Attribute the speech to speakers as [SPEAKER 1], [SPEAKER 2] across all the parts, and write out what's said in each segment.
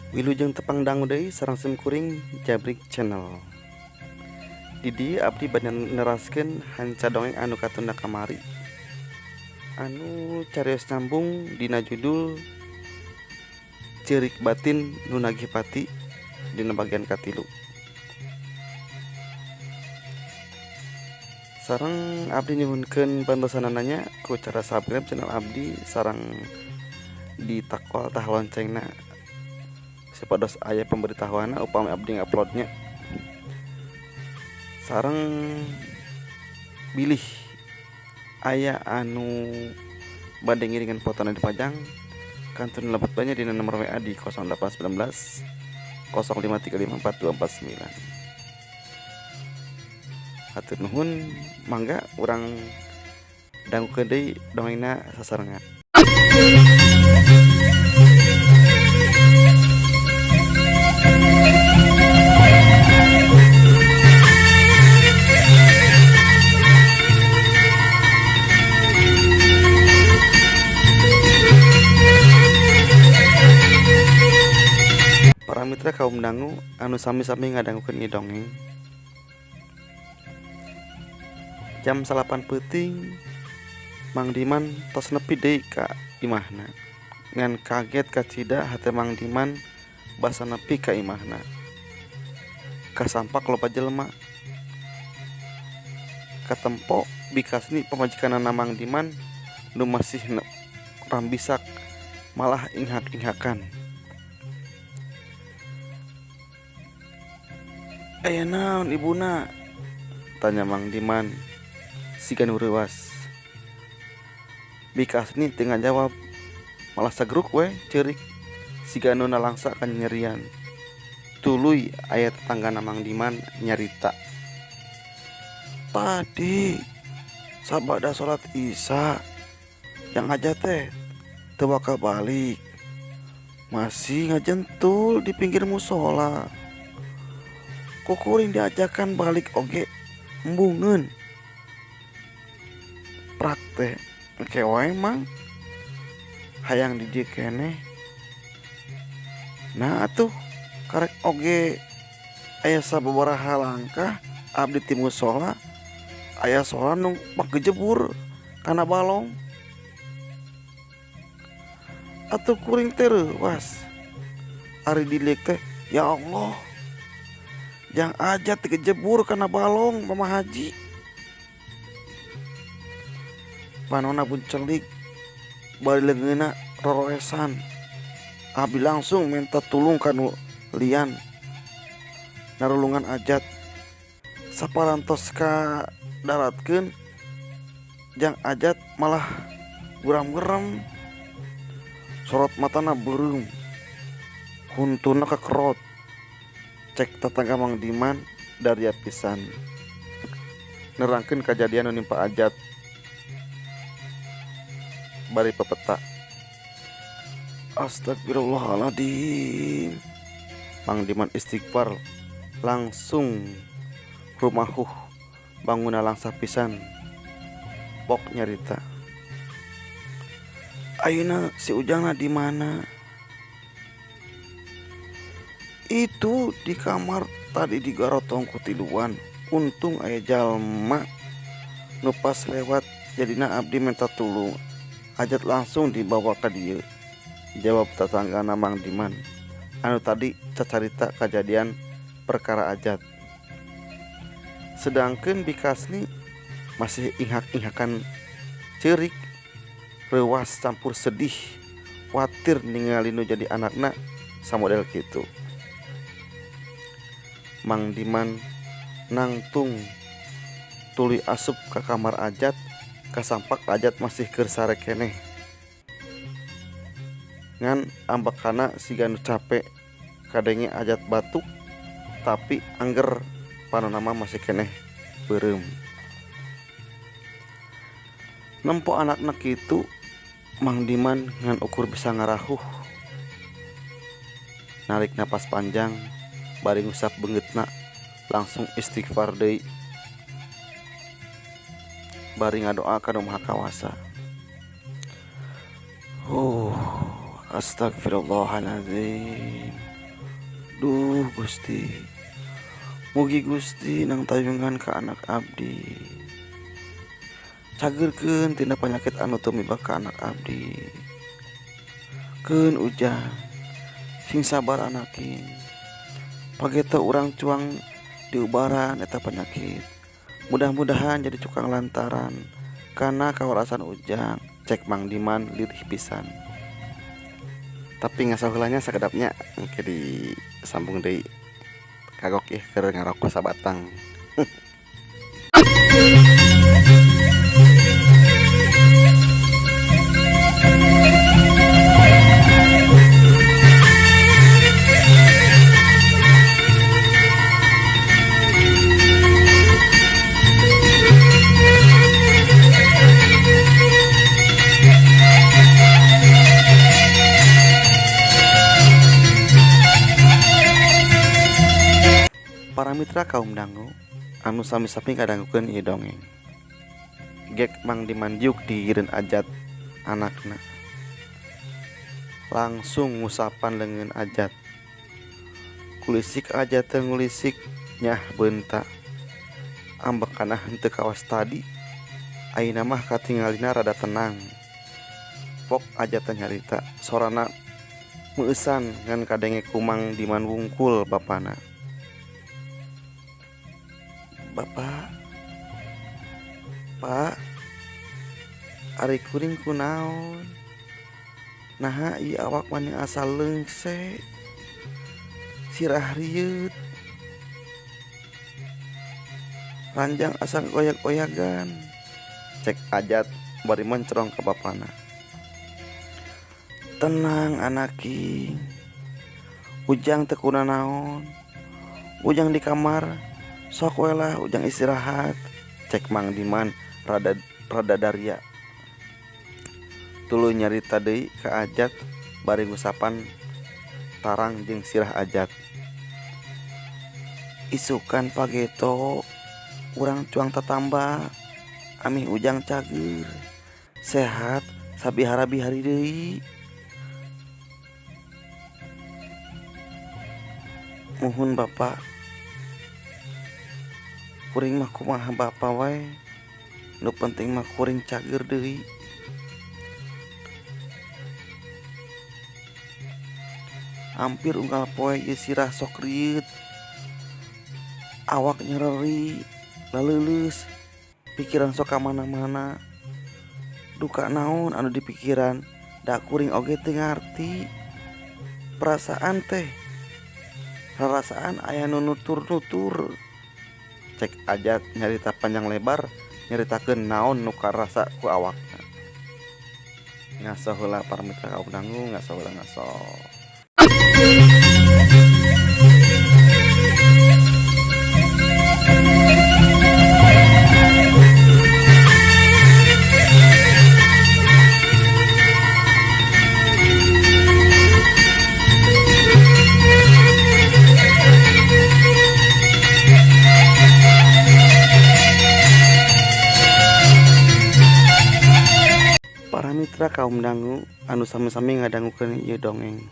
[SPEAKER 1] Wilujeng tepang dangu deui sareng sim kuring Jabrik Channel. Di dieu abdi bade neraskeun hanca dongeng anu katunda kamari. Anu carios nyambung dina judul Ceurik Batin Nu Nagih Pati dina bagian katilu. Sareng abdi nyuhunkeun bantosanana nya ku cara subscribe channel abdi sareng ditakol tah loncengna supados aya pemberitahuanna upami abdi nguploadnya. Sareng bilih aya anu bade ngiringan fotona dipajang kantun lebet bae nya dina nomor WA di 0819 0535 4249. Hatur nuhun, mangga urang dangukeun deui dongengna sasarengan. Para mitra kaum dangu anu sami-sami ngadangukeun ieu dongeng. Jam 9 peuting Mang Diman tos nepi deui ka imahna. Ngan kaget kacida hate Mang Diman basa nepi ka imahna. Kasampak loba jelema. Katempo bikasni pamajikanana Mang Diman nu masih rambisak malah inghak-inghakan. Aya naon ibuna? Tanya Mang Diman siga nu reuas. Bikasni teu ngajawab malah sagruk we ceurik siga nu nalangsa kanyerian. Tuluy aya tetanggana Mang Diman nyarita. Tadi sabada salat Isya jang Ajat teh teu bakal balik. Masih ngajentul di pinggir musola. Kukuring diajakan balik oge embungeun. Prak teh engke wae mang hayang di dieu keneh. Nah atuh karek oge aya sababaraha langkah abdi ti musola aya sora nu pagejebur kana balong. Atuh kuring teh reuas. Ari diliek teh ya Allah. Jang Ajat digejebur kana balong Mama Haji. Panona buncelik bari leungeunna roroesan. Abdi langsung minta tulung ka nu lian narulungan Ajat. Saparantos ka daratkeun jang Ajat malah guram-gerem. Sorot matana beureum, huntuna kakerot. Cek tetangga Mang Diman daria pisan nerangkeun kajadian nu nimpa Ajat bari pepeta. Astagfirullahaladzim. Mang Diman istighfar langsung rumahuh bangunna langsa pisan. Pok nyarita. Ayeuna si Ujangna di mana? Itu di kamar tadi digarotong ku tiluan. Untung aya jalma nu pas lewat jadina abdi minta tulung. Ajat langsung dibawa ka dieu. Jawab tetanggana Mang Diman anu tadi cacarita kajadian perkara Ajat. Sedangkeun Bikasni masih inghak-inghakan ceurik, reuas campur sedih, kuatir ningali nu jadi anakna samodel kitu. Mang Diman nangtung tuluy asup ka kamar Ajat, kasampak Ajat masih keur sare keneh. Ngan ambekana siga nu cape, kadenge Ajat batuk tapi angger panonna mah masih keneh beureum. Nempo anakna kitu, Mang Diman ngan ukur bisa ngarahuh. Narik napas panjang bari ngusap beungeutna langsung istighfar deui. Bari ngadoa ka Nu Maha Kawasa. Astagfirullahaladzim. Duh Gusti, mugi Gusti nangtayungan ka anak abdi. Cageurkeun tina panyakit anu tumibak ka anak abdi. Keun Ujang, sing sabar anaking. Pageto urang cuang diubaran eta panyakit. Mudah-mudahan jadi cukang lantaran kana kawarasan Ujang, cek Mang Diman lirih pisan. Tapi ngaso heula nya sakedap nya engke disambung deui kagok ih keur ngaroko sabatang. Para mitra kaum dangu anu sami-sami ngadangukeun ieu dongeng. Gek Mang Diman diuk di gigireun Ajat anakna. Langsung ngusapan leungeun Ajat. Kulisik Ajat teh ngulisik nyah beunta. Ambekanna henteu kawas tadi. Ayeuna mah katingalina rada tenang. Pok Ajat teh nyarita sorana meueusan ngan kadenge ku Mang Diman wungkul bapana. Bapak, Pak, ari kuring kunaon? Naha ieu awak mani asa leungse, sirah rieut, ranjang asa goyag-goyagan. Cek Ajat bari mencrong ka bapana. Tenang anaking, Ujang teu kunanaon. Ujang di kamar, sok we lah Ujang istirahat. Cek Mang Diman rada rada daria. Tuluy nyarita deui ka Ajat bari ngusapan tarang jeung sirah Ajat. Isukan pageto urang cuang tatamba amih Ujang cageur, sehat sabihara-bihari deui. Muhun Bapa, kuring mah kumaha Bapa wae, nu penting mah kuring cageur deui. Hampir unggal poe ieu sirah sok rieut, awak nyereri, laleuleus, pikiran sok ka mana-mana. Duka naon anu dipikiran, da kuring oge teu ngarti. Perasaan teh rarasaan aya nu nutur-nutur. Cek Ajat nyarita panjang lebar nyaritakeun naon nu karasa ku awakna. Ngaso heula para mitra kaum dangu, ngaso heula ngaso. Para mitra kaum dangu anu sami-sami ngadangukeun ieu dongeng.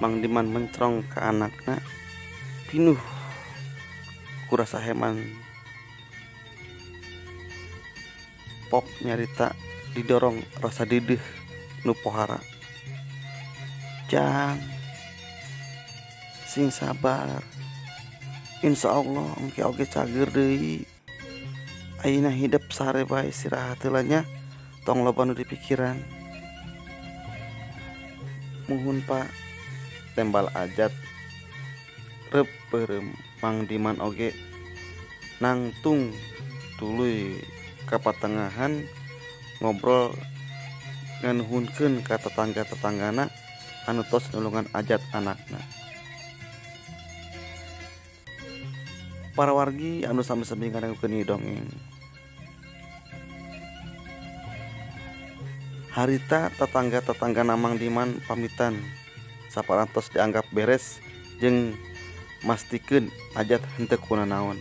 [SPEAKER 1] Mang Diman mencrong ka anakna pinuh ku rasa heman. Pok nyarita didorong rasa dideuh nu pohara. Jang, sing sabar. Insyaallah engke oge cageur deui. Ayeuna hidep sare bae istirahat heula nya, tong loba nu dipikiran. Muhun Pak, tembal Ajat reup beureum Mang Diman oge nangtung tuluy ka patengahan ngobrol nganuhunkeun ka tetangga-tetanggana anu tos nulungan Ajat anakna. Para wargi anu sami-sami ngadangukeun ieu dongeng. Harita tetangga-tetanggana Mang Diman pamitan saparantos dianggap beres jeung mastikeun Ajat henteu kunanaon.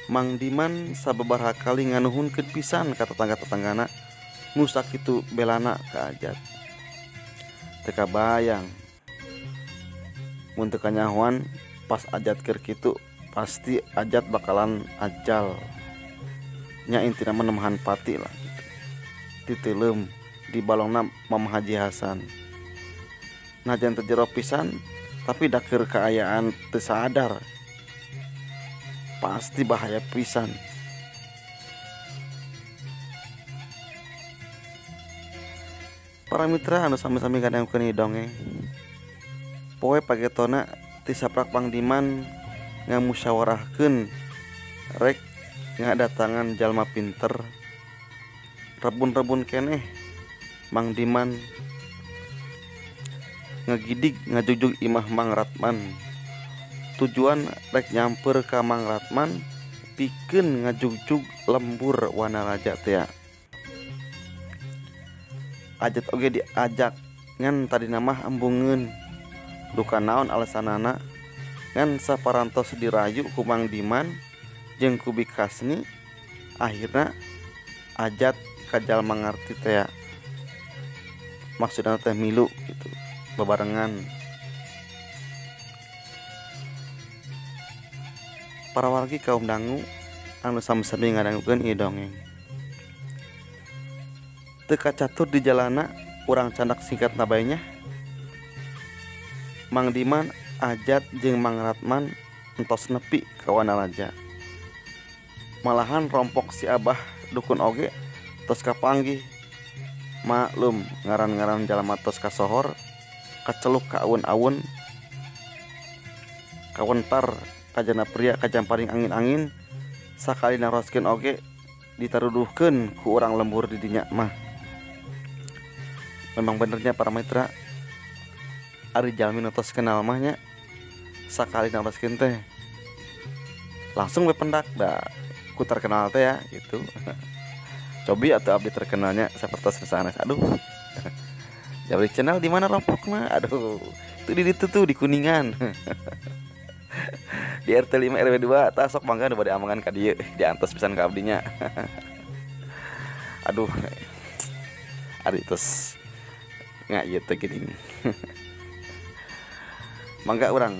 [SPEAKER 1] Mang Diman sababaraha kali nganuhunkeun pisan ka tetangga-tetanggana nu sakitu belana ka Ajat. Teu kabayang Mun teu kanyahoan pas Ajat keur kitu pasti Ajat bakalan ajal. Nya intina mah nemahan pati lah gitu. Titeuleum di balongna Mama Haji Hasan. Najan teu jero pisan tapi da keur kaayaan teu sadar. Pasti bahaya pisan. Para mitra anu sami-sami ngadangukeun ieu dongeng. Poe pagetona ti saprak Mang Diman ngamusyawarahkeun rek ngadatangan jalma pinter. Rebun-rebun keneh Mang Diman ngagidig ngajugjug imah Mang Ratman. Tujuan rek nyamper ka Mang Ratman pikeun ngajugjug lembur Wanaraja tea. Ajat oge diajak ngan tadina mah embungeun. Duka naon alesanana ngan saparantos dirayu ku Mang Diman jeung ku Bi Kasni akhirna Ajat ka jalma ngarti tea. Maksudna teh milu kitu babarengan. Para wargi kaum dangu anu sami-sami ngadangukeun ieu dongeng. Teu kacatur di jalana urang candak singkatna bae nya. Mang Diman, Ajat jeung Mang Ratman entos nepi ka Wanaraja. Malahan rompok si Abah dukun oge tos kapanggih. Maklum ngaran-ngaran jalma tos kasohor kaceluk ka awun-awun kawentar kajana pria kajamparing angin-angin sakali naroskeun oge ditaruduhkeun ku urang lembur di dinya mah. Memang benernya para mitra ari jalmi nu tos kenal mah nya sakali naroskeun teh langsung we pendak da ku terkenal teh ya gitu. Cobi atuh abdi terkenalnya sapertos nu sanes. Aduh. Jabrik channel di mana rompokna? Aduh, itu di ditu tuh di Kuningan. Di RT 5 RW 2 tah sok mangga nu bade amangan ka dieu diantos pisan ka abdi nya. Aduh. Ari tos nya ieu teh geuning. Mangga urang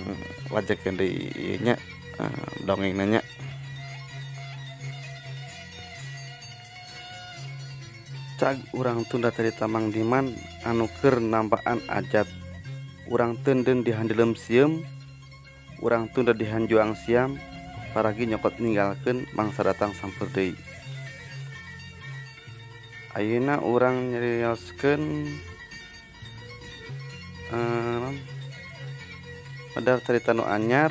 [SPEAKER 1] lanjutkeun deui ieu nya dongengna nya. Cag urang tunda carita Mang Diman anu keur nambaan Ajat. Urang teundeun di handelem sieum, urang tunda di hanjuang siam, paragi nyokot ninggalkeun mangsa datang sampeur deui. Ayeuna urang nyarioskeun medar carita nu anyar.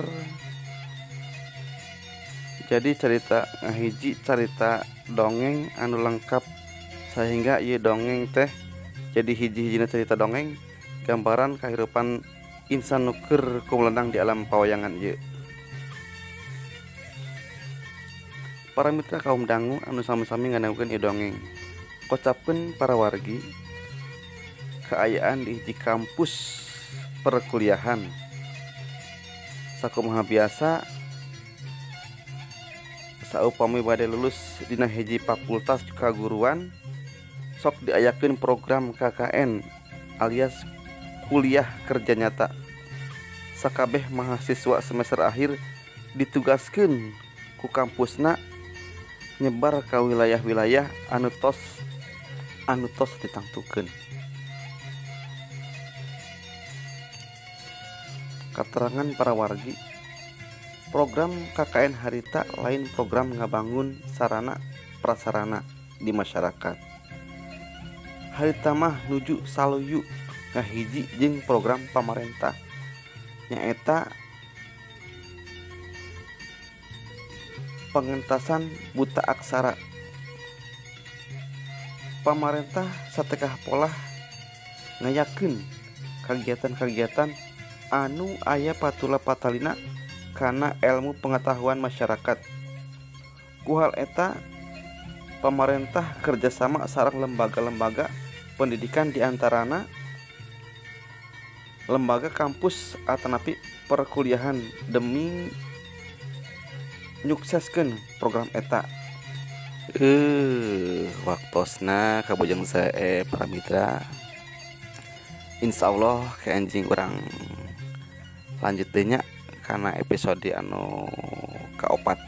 [SPEAKER 1] Jadi carita ngahiji carita dongeng anu lengkap sehingga ieu dongeng teh jadi hiji-hijina carita dongeng gambaran kahirupan insan nu keur kumelenang di alam pawayangan ieu. Para mitra kaum dangu anu sami-sami ngadangukeun ieu dongeng. Kocapkeun para wargi kaayaan di hiji kampus perkuliahan. Sakumaha biasa saupami bade lulus dina hiji fakultas kaguruan sok diayakeun program KKN alias kuliah kerja nyata. Sakabeh mahasiswa semester akhir ditugaskeun ku kampusna nyebar ka wilayah-wilayah anu tos ditangtukeun. Katerangan para wargi, program KKN harita lain program ngabangun sarana prasarana di masyarakat. Harita mah nuju saluyu ngahiji jeung program pamarentah nyaeta pengentasan buta aksara. Pamarentah satekah polah ngayakeun kagiatan-kagiatan anu aya patula patalina kana ilmu pengetahuan masyarakat. Ku hal eta pamarentah kerjasama sareng lembaga-lembaga pendidikan diantarana lembaga kampus atanapi perkuliahan demi nyukseskeun program eta. Waktosna kabujeng sae para mitra. Insyaallah ke anjing urang Lanjut deui nya kana episode anu kaopat.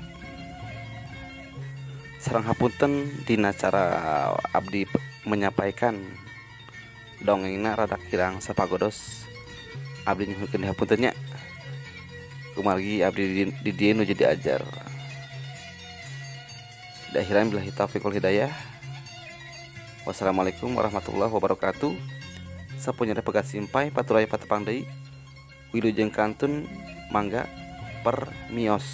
[SPEAKER 1] Sareng hapunten dina cara abdi menyampaikan dongengna rada kirang sapagodos, abdi nyuhunkeun hapunten nya. Kumargi abdi di dieu nuju diajar. Di akhiran, billahi taufiq wal hidayah. Wassalamualaikum warahmatullahi wabarakatuh. Sapunyana pegat simpay paturaya patepang deui. Wilujeng kantun, mangga permios.